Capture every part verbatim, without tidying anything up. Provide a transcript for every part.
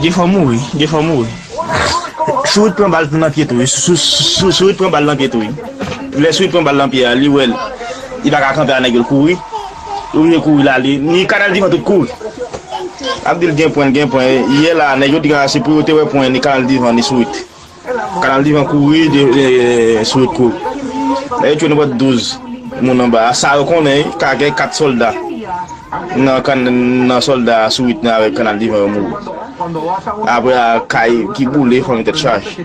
Gen fanm mouri, gen fanm mouri. Sourit pran bal nan pye tou wi. Sou- sou- Sourit pran bal nan pye tou wi. Lè Sourit pran bal nan pye a, li wè l, li pa ka kanpe a nèg yo, l kouri. Li oblije kouri l ale. Ni Kanal Divan tout kouri. Ap di l gen pwen, l gen pwen. Yè la, nèg yo di se pou yo te wè pwen ni Kanal Divan ni Sourit. Kanal Divan kouri, de, de, Sourit kouri. Nèg yo tchwe nenpòt douz moun anba a. Sa yo konnen, ka gen kat sòlda nan kan- nan sòlda Sourit nan avèk Kanal Divan yo mouri. Apre a, kay ki boule, fanmi tèt chaje.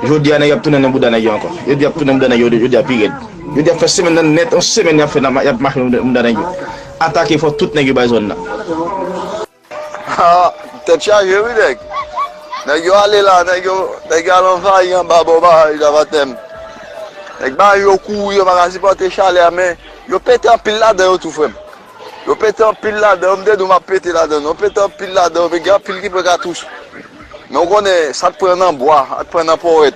Jodi a, nèg yo ap tounen nan bouda nèg yo ankò. Yo di y ap tounen bouda nèg yo, jodi a pi rèd. Yo di y ap fè semèn nan nèt, yon semèn y ap fè nan, y ap mache nan bouda nèg yo. Atake fò tout nèg yo bay zòn nan. Ha, tèt chaje wi nèg. Nèg yo ale la, nèg yo, nèg yo al anvayi anba bò baraj la Batèm. Nèg baraj yo kouri, yo pa ka sipòte chalè a, men yo pete anpil ladan yo tou, frè m. Yo pete anpil ladan yo, m te di w m ap pete ladan yo. Yo pete anpil ladan yo, men gen anpil ki pran katouch. Men w konnen, sa t pran nan bwa, sa t pran nan pòwèt.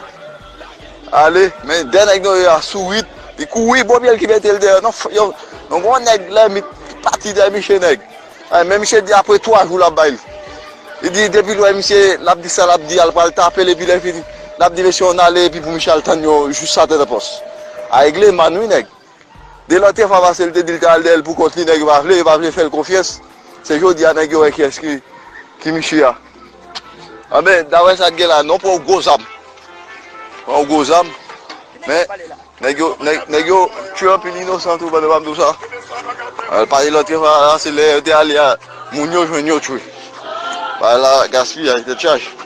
Ale, men dèyè nèg nou yo a Sourit, li kouri, bon pye l ki mete l dèyè. Non, f- yo, non, gon nèg lèmi pati dèyè misye nèg. Ay, men misye di apre twa jou l ap bay li. Li di depi l wè misye, l ap di sa l ap di a, l pral tape l, epi lè fini, l ap di mesye ann ale, epi pou misye al tann yo jis atè nan pòs. A regle man wi nèg. De lòt fwa pase l te di l t al dèyè l pou kont li, nèg yo pa vle, yo pa vle fè l konfyans. Se jodi a nèg yo wè kiyès ki, ki misye a. Anben, daprè sa k gen la, non pran yon gwo zam. Pran yon gwo zam. Men, nèg yo, nèg, nèg yo tchwe anpil inosan tou, pandan m ap di w sa. Al pale lòt fwa la, se lè yo te ale a, moun yo jwenn yo tchwe. Bagay la gaspiyaj, tèt chaje.